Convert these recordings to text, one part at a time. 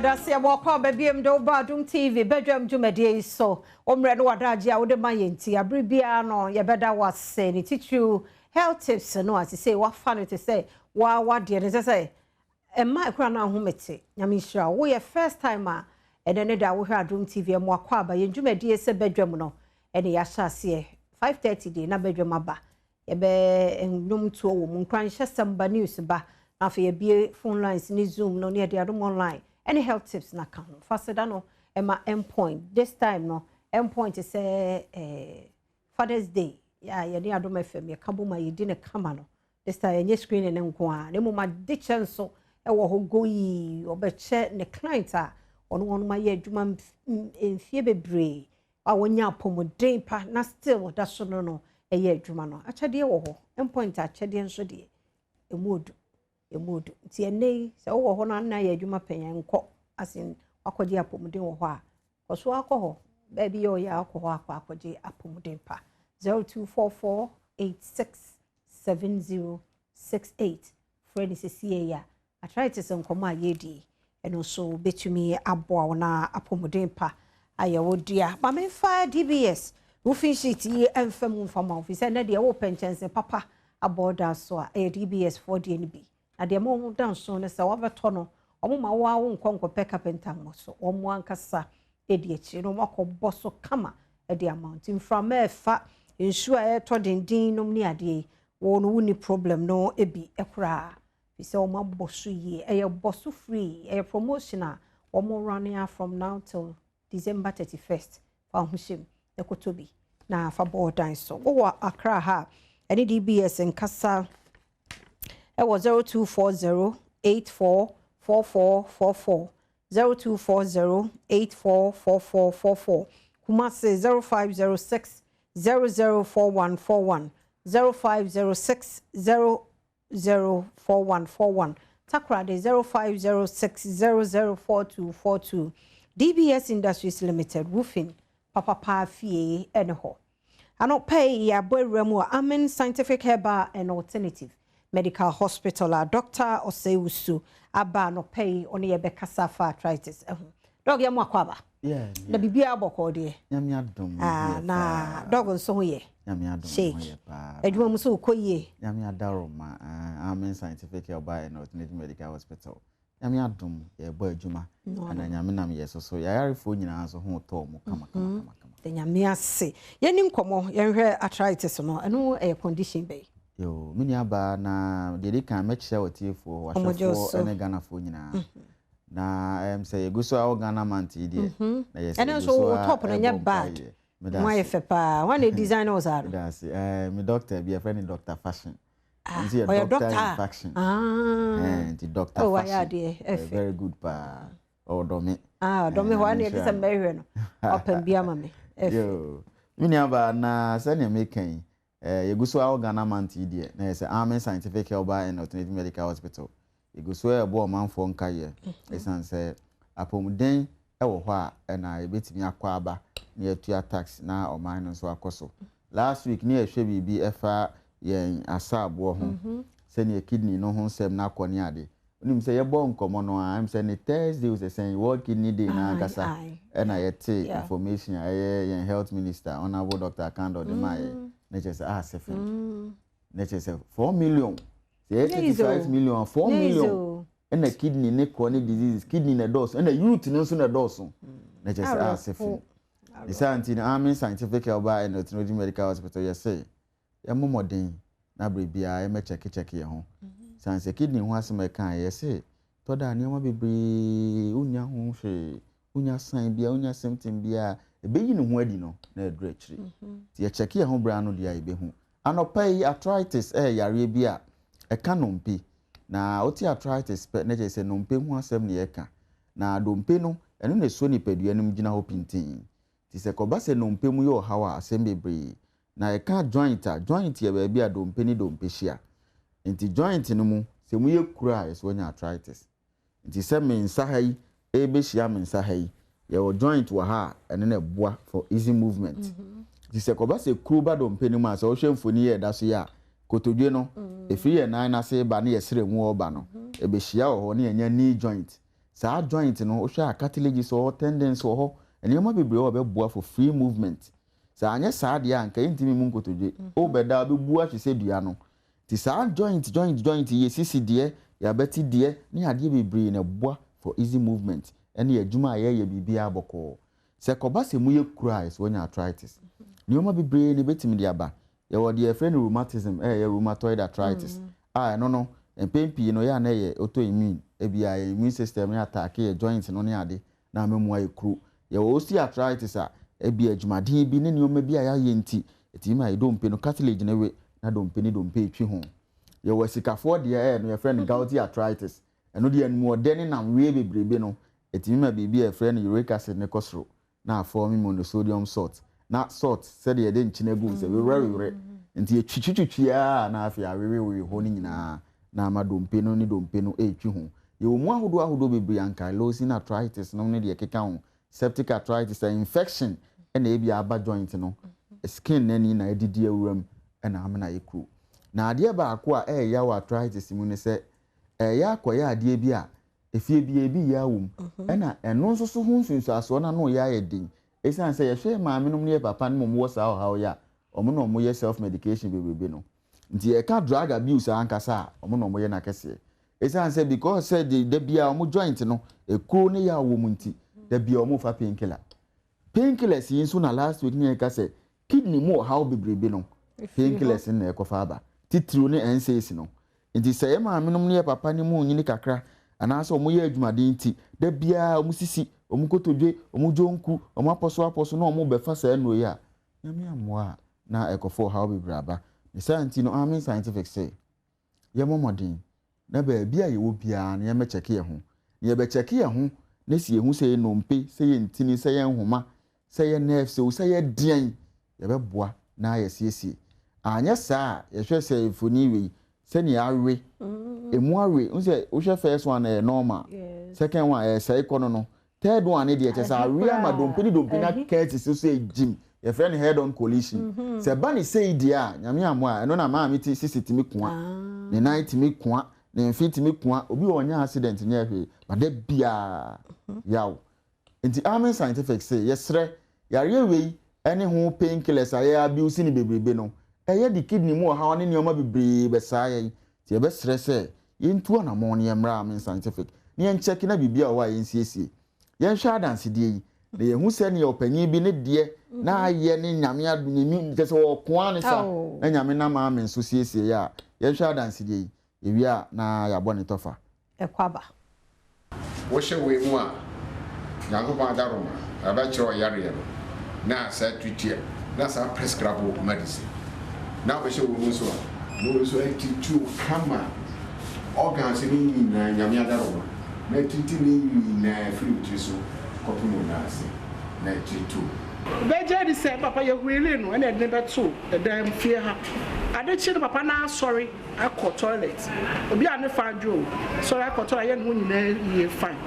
Daseɛ bɔkɔ aba biom de wo ba Adom TV badwam dwumadie yi so. Wo mmerɛ ne w'adagyeɛ a wode ma yɛn nti, abere biara no yɛbɛda wo ase. Ne titiriw health tips no a sesei woafa no te sɛ woa w'adeɛ no, kyerɛ sɛ ɛmma koraa na ahome te. Nyame nhyira wo. Woyɛ first time a ɛnɛ ne da wohwɛ Adom TV a, moakɔ aba yɛn dwumadie sɛ badwam no ɛne yɛahyɛ aseɛ 5:30 deɛ na badwam aba. Yɛbɛ nnwomtoɔ wɔ mu, nkuranhyɛsɛm ba, news ba, na afei yɛbue phone lines ne Zoom no ne yɛde Adom Online ɛne health tips na ka ho. Fa seda no ɛma Mpoint. This time no Mpoint sɛ Father's Day a yɛne Adom FM yɛka bom a yɛdi ne kama no. This time yɛnyɛ screening ne nko a, na mmom adekyɛ nso ɛwɔ hɔ goyi. Ɔbɛkyɛ ne client a ɔno wɔn ayɛ adwuma mfie bebree a wɔnya apɔmuden pa na still ɔda so no ɛyɛ adwuma no. Akyɛdeɛ wɔ hɔ. Mpoint akyɛdeɛ nso deɛ emu odu, emu odu. Nti ɛnɛ yi sɛ wowɔ hɔ no na yɛ adwuma panyin nkɔ asen akɔgye apɔmuden wɔ hɔ a, kɔ so akɔ hɔ. Baabi yɛ ɔyɛ akɔ hɔ akɔgye apɔmuden pa. 0244 86 70 68. Frɛ ne sisi yɛ a arthritis nkɔmɔ a yɛdi ɛno nso bɛtumi aboa wo na apɔmuden pa ayɛ wo dea. Maame mfa DBS roofing sheet yi ɛmfa mu mfa ma wo fi sɛ ɛnɛ deɛ wopɛ nkyɛnse papa abɔ da so a, ɛyɛ DBS foɔ deɛ no bi. Na deɛ mo da nso ne sɛ wɔbɛtɔ no, ɔmo ma wo a wo nkɔ nkɔpɛ carpenter mmɔ so, wɔn ankasa edi akyire na wɔn akɔbɔ so kama ɛde ama wo. Nti mframa ɛfa nsuo a ɛretɔ denden nom ne adeɛ yi, wɔn no wonni problem no ebi ɛkoraa fi sɛ wɔn abɔ so yie. Ɛyɛ bɔ so free, ɛyɛ promotion a wɔn running from now till December 31st. Fa ho hyɛm ɛkɔtɔ bi na fa bɔ ɔdan so. Wowɔ Accra ha, ɛne DBS nkasa ɛwɔ 0240 84 4444, 0240 84 4444. Kumasi, 0506 004141, 0506 004141. Takoradi, 0506 004242. DBS Industries Limited, roofing papapa fie ɛne hɔ. Anɔpa yi yɛabɔ awura mu wɔ Amen Scientific Herbal and Alternative Medical Hospital a Dr. Osei-Wusu aba anɔpa yi, ɔne yɛbɛkasa fa arthritis ho. Doc, yɛ mo akɔ aba. Na biribiara bɔkɔɔ deɛ? Nyame adom. Ah, na Doc nso ho yɛ? Nyame adom. Sheik. Ho yɛ paa. Adwuma mu nso wokɔ yie? Nyame adaroma, Amen Scientific Herbal and Alternative Medical Hospital. Nyame adom, yɛbɔ adwuma. Ɛna Nyame nam yɛ so so. Yɛayarefoɔ nyinaa nso ho tɔɔ mu kama kama kama kama. Nyame ase. Yɛni nkɔmmɔ, yɛnhwɛ arthritis no. Ɛno ɛyɛ condition bɛyi? Yo, me nua baa, na deɛ di kan mɛkyerɛ wɔtiefoɔ, wahwɛfoɔ ne Ghanafoɔ nyinaa. Na sɛ yɛgu so a wɔ Ghana month yi deɛ, na yɛ sɛ ɛno yɛgu nso so wo a top no nyɛ ɛbɔ bad. mpaeɛ. Meda Mo ayɛ ase. fɛ paa. Wɔn na design wo saa no? Meda ase. Me doctor bi yɛfrɛ no Dr. Fashion. Ah, nti yɛ ɔyɛ doctor doctor? In fashion. Ah. Nti Dr. Oh, wayɛ Fashion. adeɛ, Ɛyɛ ɛfɛ. very good paa. Ɔdɔ me. Ah, ɔdɔ me hɔ a na yɛde sɛ Nyame nhyira no. mbɛhwɛ no. Ɔpɛm bi ama me. Ɛfɛ. Yo. Me nua baa, na sɛnea meka yi, yɛgu so a wɔ Ghana month yi deɛ, na yɛ sɛ Amen Scientific Herbal and Alternative Medical Hospital yɛgu so a ɛbɔ ɔmanfoɔ nkayɛ, ɛsiane sɛ apɔmuden wɔ hɔ a ɛna yɛbɛtumi akɔ aba na yɛatua tax na ɔman no nso akɔ so. Last week ne yɛhwɛ biribi ɛfa yɛn asaaboɔ ho, sɛnea kidney no ho nsɛm no akɔ ne ade. Wonim sɛ yɛbɔ nkɔmmɔ no a, ɛm sɛ ne Thursday sɛ sɛn World Kidney Day na ankasa ɛna yɛte information a ɛyɛ yɛn health minister, Honourable Dr. Akandoh, de maa yɛ na kyerɛ sɛ ah, sɛ fɛn na kyerɛ sɛ 4 million, sɛ yɛ Nyɛ easy o. 35 million, 4 Nyɛ easy million o. ɛna kidney ne chronic diseases, kidney na ɛdɔɔso, ɛna youth no nso na ɛdɔɔso, na kyerɛ sɛ ah, sɛ fɛn. Ne saa nti no, Amen Scientific Herbal and Alternative Medical Hospital yɛsɛ yɛmmɔ mmɔden na bere biara yɛmmɛkyɛkekyɛke yɛn ho, sane sɛ kidney ho asɛm a ɛka yɛsɛ tɔ da a nneɛma bebree wonya ho hwee, wonya sign bia, wonya symptom bia ɛbɛyi ne ho adi no na ɛduru akyiri. Nti yɛkyɛke yɛn ho berɛ ano deɛ a yɛbɛhu. Anɔpa yi, arthritis ɛyɛ yareɛ bi a ɛka nnompe. Na wote arthritis pɛ na kyerɛ sɛ nnompe ho asɛm ne yɛka. Na dompe no, ɛno na ɛsɔ nipadua no mu gyina hɔ pintinn. Nti sɛ kɔba sɛ nnompe mu yɛ ɔhaw a, asɛm bebree. Na ɛka joint a, joint yɛ baabi a dompe ne dompe hyia. Nti joint no mu sɛ mu yɛ kuro a, yɛsɛ wɔnya arthritis. Nti sɛ me nsa ha yi ɛbɛhyia me nsa ha yi, yɛwɔ joint wɔ ha a ɛno na ɛboa for easy movement. Nti sɛ kɔba sɛ kuro ba dompe no mu a, sɛ wohwɛ mfoni yɛ ɛda so yi a, kotodwe no ɛfiri yɛn nan n'ase ba ne yɛsrɛ mu ɔba no, ɛbɛhyia wɔ hɔ ne yɛnya knee joint. Saa joint no, wohwɛ a cartilages wɔ hɔ, tendons wɔ hɔ, nneɛma bebree wɔ hɔ a ɛbɛboa for free movement. Sɛ anyɛ saa deɛ a, anka yɛntumi mmu nkotodwe. Wobɛda a, wobɛbu ahwe sɛ dua no. Nti saa joint, joint, joint yi, yɛ sisi deɛ, yɛ abati deɛ, ne adeɛ bebree na ɛboa for easy movement ne adwuma a yɛyɛ biribiara bɔkɔɔ. Sɛ ɛkɔba sɛ emu yɛ kuru a, ɛsɛ woanya arthritis. Nneɛma bebree na ɛbɛtumi de aba. Yɛwɔ deɛ yɛfrɛ no rheumatism, ɛyɛ rheumatoid arthritis, a ɛno no, mpɛn pii no, ɛyɛ a na ɛyɛ autoimmune, ebia yɛn immune system no ataake yɛn joints no ne ade na ama mu ayɛ kuru. Yɛwɔ osteoarthritis a, ebia adwumaden bi ne nneɛma bi a yɛayɛ nti, ɛtumi ma yɛn dompe no, cartilage no we na dompe ne dompe retwi ho. Yɛwɔ asikafoɔ deɛ, ɛyɛ no yɛfrɛ no gouty arthritis. Ɛno deɛ animuɔdɛ ne namweɛ bebrebe no, ɛtumi ma biribi a yɛfrɛ no uric acid no kɔ soro na afɔɔme monosodium salt. Na salt sɛdeɛ yɛde nkyene agu mu sɛ wewerɛwewerɛ. Nti yɛtwitwitwitwi ara na afei awewewewe hɔ no nyinaa na ama dompe no ne dompe no retwi ho. Yɛwɔ mu ahodoɔ ahodoɔ bebree, ankylosing arthritis nom ne deɛ ɛkeka ho, septic arthritis, infection na ebia aba joint no, skin no ani na adidi awura mu na amena ayɛ kuru. Na adeɛ baako a ɛyɛ ya wɔ arthritis mu ne sɛ ɛyɛ akɔyɛ adeɛ bi a efie biara ebi yɛ wɔ mu ɛna ɛno nso so ho nsunsuansoɔ no ano yɛ ayɛ den ɛsiane sɛ yɛhwɛ yɛn maamenom ne yɛn papa nom a wɔwɔ saa ɔhaw yi a wɔn na wɔyɛ self medication bebrebe no nti yɛka drug abuse ankasa a wɔn na wɔyɛ no akɛseɛ ɛsiane sɛ because sɛ de da biara wɔn joint no ekuro ne yaw wɔ mu nti da biara wɔn fa painkiller. Painkillers yi nso na last week ne yɛka sɛ Kidney mu ɔhaw bebrebe no, painkillers no na ɛkɔfa aba, titiriw ne NSAIDs no. Enti sɛ yɛn maamenom ne yɛn papa no mu nyini kakra anaasɛ wɔyɛ adwumaden nti, da biara wɔn sisi, wɔn kotodwe, wɔn dwonku, wɔn apɔsoapɔso na wɔrebɛfa saa nnuro yi a, Nyame ammoa a, na ɛkɔfa ɔhaw bebree aba. Ne saa nti no, Amen Scientific se, yɛmmɔ mmɔden na baabi a yɛwɔ biara no yɛmmɛkyɛke yɛn ho. Na yɛbɛkyɛke yɛn ho na sɛ yɛhu sɛ yɛ nnompe, sɛ yɛ ntini, sɛ yɛ nhoma, sɛ yɛ nerves o, sɛ yɛ deɛn, yɛbɛboa na yɛasiesie. Anyɛ saa a, yɛhwɛ sɛ mfoni wei, sɛnea awe, ɛmu awe, wohu sɛ wohwɛ first one no ɛyɛ normal, second one ɛresɛe kɔ no no, Third one no deɛ kyerɛ sɛ awe ama dompe ne dompe no aka asi so sɛ gyim. Yɛfrɛ no head on collision. Sɛ ɛba no sei deɛ a, Nyame ammoa a, ɛno na maame ti sisi tumi kua, ne nan tumi kua, ne mfe tumi kua. Obi wɔ hɔ ɔnyɛ accident nyɛɛ hwee, but da biara yaw. Nti Amen Scientific se yɛsrɛ, yareɛ wei ne ho pain killers a yɛ abuse no bebrebe no, ɛyɛ de kidney mu ɔhaw ne nneɛma bebree bɛsaa yɛn. Nti yɛbɛsrɛ sɛ yɛntu anamɔn na yɛmmra Amen Scientific na yɛnkyɛke na biribi a ɛwɔ hɔ a yɛnsiesie. Yɛnhwɛ adansedie yi na yɛhu sɛdeɛ ɔpanin bi ne deɛ na ayɛ ne Nyame adom ne kyerɛ sɛ ɔko ara ne sa na Nyame nam Amen so siesieɛ a, yɛnhwɛ adansedie yi, yɛwie a na yɛabɔ ne tɔfa. Ɛkɔ aba. Wohyɛ wei mu a, Nyankopɔn adaworoma ɛbɛkyerɛ wo yareɛ no na saa treat na saa prescribe wo medicine. Na wobɛhyɛ wei mu nso a, na wei nso atreat wo kama, organs no nyinaa Nyame adaworoma na atreat ne nyinaa firi wo tiri so kɔpem wo nan ase na atreat wo. Bɛgye adi sɛ papa yɛ wheelie no ɛna ɛde no bɛto ɛdan mu fie ha. Ade kye no papa no asɔre akɔ toilet obi a ne fa adwo o sɔre akɔ toilet ayɛ ne ho nyinaa yie fine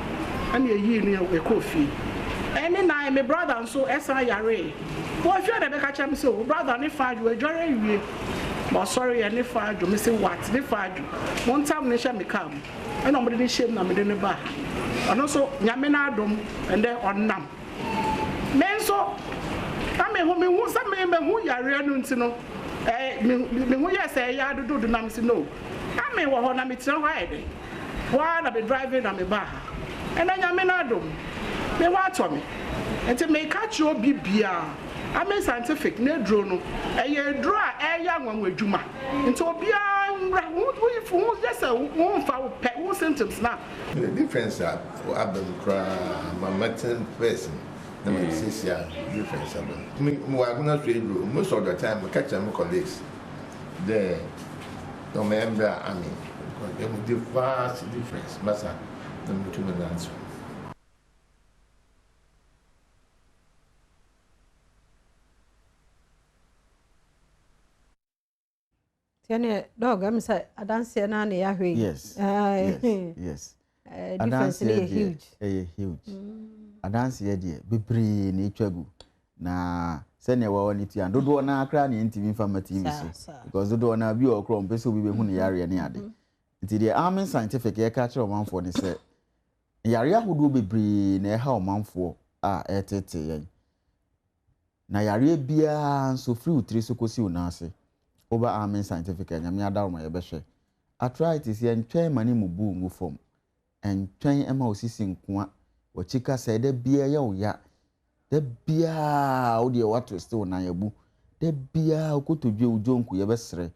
ɛna yɛyii no yɛkɔɔ fie ɛne nan me brother nso ɛsan yaree wɔhwɛ na ɛbɛka kyerɛ me sɛ o brother ne fa adwo adware awie ma ɔsɔre yɛ ne fa adwo me se what ne fa adwo mo ntam ne hyɛ me car mu ɛna ɔmo de ne hyɛ mu na mede ne baa ha ɔno nso Nyame n'adom ɛndɛ ɔnam. Me nso, na me ho, mehu sɛ me mahu yareɛ no nti no, ɛɛ, me, me ho yɛɛ sɛ ɛyɛ adododo na mese no. Na me wɔ hɔ na metena hɔ ayɛ dɛn? Hɔ ara na me driving na me baa ha. Ɛnɛ Nyame n'adom, me ho atɔ me. Nti meka kyerɛ obi biara, Amen Scientific n'aduro no, ɛyɛ aduro a ɛyɛ anwanwa adwuma. Nti obiara mmra, wo, wo, wo yɛ sɛ wo mfa wo pɛ, wo symptoms no a, The difference a aba mu koraa ma mɛtsen first no na ma siesie a difference aba mu. Me mowɔ agona so eduro most of the time meka kyerɛ mo colleagues dɛ ɔma yɛmbra army because ehu the vast difference masa na mutum nantsew. Tiɛ ne dɔg ɛmi sɛ adanseɛ naa na yɛahwɛ yi. Yes yes yes. Eh, difference no yɛ huge. Ɛyɛ huge. Adanseɛ deɛ bebree na etwa gu na sɛnea wɔwɔ ne tua dodoɔ naa koraa na yɛntumi nfa ma TV so because dodoɔ naa bi wɔ hɔ koraa wɔn pɛ sɛ obi bɛhu ne yareɛ ne ade. Nti deɛ Amen Scientific yɛka kyerɛ ɔmanfoɔ ne sɛ. Na yareɛ ahodoɔ bebree na ɛha ɔmanfoɔ a ɛreteetee yɛn. Na yareɛ biara nso firi wo tiri so kɔsi wo nan ase, woba Amen Scientific a, Nyame adaworoma yɛbɛhwɛ. Arthritis, yɛntwɛn ma ne mmubu ngu fam. Ɛntwɛn mma wo sisi nkoa, w'akyi kasɛe, da biara ɛyɛ wo ya. Da biara wo deɛ woatwiste wo nan abu. Da biara wo kotodwe, wo dwonku, yɛbɛsrɛ.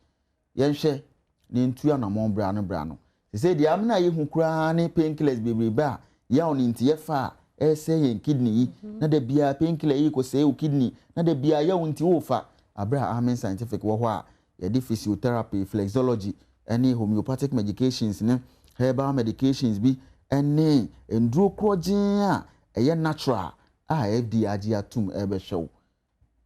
Yɛnhwɛ na yɛntu anammɔn berɛ ano berɛ ano. Seesei deɛ amena a yɛhu koraa ne painkillers bebrebe a yaw no nti yɛfa a ɛresɛe yɛn kidney yi. Na da biara painkiller yi rekɔsɛe wo kidney, na da biara yaw nti worefa. Aberɛ a Amen Scientific wɔ hɔ a yɛde physiotherapy, flexology ne homeopathic medications ne herbal medications bi ne nnuro korɔgyee a ɛyɛ natural a FDA agye atum rebɛhwɛ wo.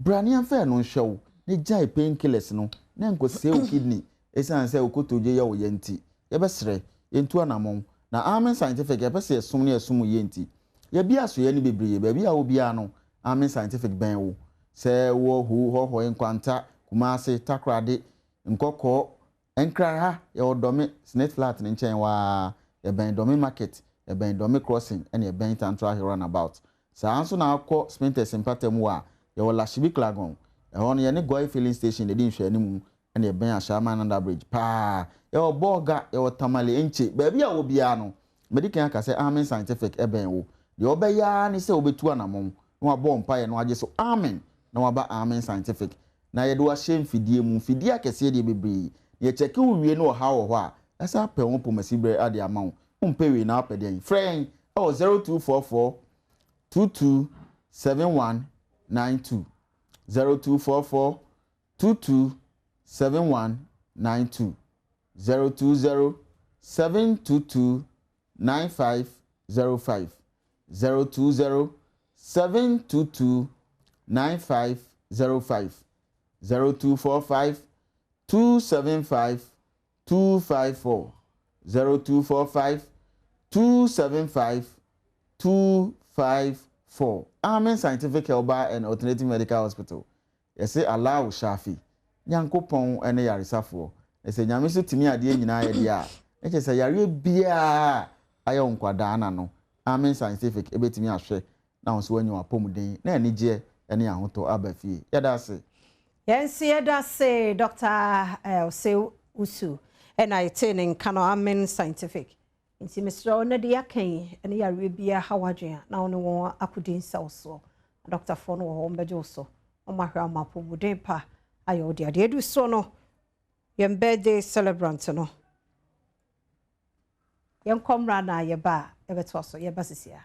Bra na yɛmfa ɛno nhwɛ wo na gyae pain killers no na ɛnkɔsɛe wo kidney ɛsiane sɛ wo kotodwe yɛ wo ya nti. Yɛbɛsrɛ, yɛntu anamɔn. Na Amen Scientific yɛpɛ sɛ yɛsom na yɛsom wo yie nti, yɛabue asoɛeɛ no bebree. Baabi a wowɔ biara no, Amen Scientific bɛn wo. Sɛ wowɔ Ho, Hɔhɔe, Nkwanta, Kumasi, Takoradi, Nkɔkɔɔ, Nkran ha, yɛwɔ Dɔme, Snate Flat no nkyɛn hɔ ara, yɛbɛn Dɔme Market, yɛbɛn Dɔme Crossing ɛna yɛbɛn Tantra Hill Runabout. Saa ara nso na wokɔ Spintex mpata mu hɔ a, yɛwɔ Lashibi Klagon, ɛhɔ no yɛne Goi Filling Station na ɛdi nhwɛanimu ɛna yɛbɛn Ashaiman Under Bridge paa. Yɛwɔ Bolga, yɛwɔ Tamale Enche, baabi a wowɔ biara no, madi kan aka sɛ Amen Scientific bɛn wo. Deɛ wobɛyɛ ara ne sɛ wobɛtu anamɔn na wabɔ mpaeɛ na wagye so Amen na waba Amen Scientific na yɛde wo ahyɛ mfidie mu, mfidie akɛseɛ deɛ bebree, na yɛkyɛke wo wie na ɔhaw wɔ hɔ a, yɛasan apɛ wo pomasiberɛ ade ama wo. Wompɛ wei na wopɛ deɛn? Frɛ yɛn wɔ 0244 22 71 92, 0244 22 71 92, 020 722 9505, 020 722 9505, 0245 275 254, 0245 275 254. Amen Scientific Herbal and Alternative Medical Hospital. Yɛse Allahu Shafi, Nyankopɔn ne yaresafoɔ. Na sɛ Nyame nso tumi adeɛ nyinaa yɛ deɛ a, na kyerɛ sɛ yareɛ biara a ayɛ wo nkwadaa na no, Amen Scientific bɛtumi ahwɛ na wo nso woanya w'apɔmuden na anigyeɛ ne ahotɔ aba fie. Yɛda ase. Yɛn nso yɛda ase Doctor Osei Wusu ɛna yɛtee ne nka no Amen Scientific. Nti mesrɛ wo na deɛ yɛaka yi ne yareɛ biara ha w'adwene a na wo ne wɔn akɔdi nsawɔsoɔ. Adɔktafoɔ no wɔ hɔ wɔbɛgye wo so na wɔahwɛ ama apɔmuden pa ayɛ wo dea. Deɛ ɛdu soɔ no yɛn birthday celebrant no yɛnkɔ mmra na yɛba a yɛbɛtoa so yɛba sisi a.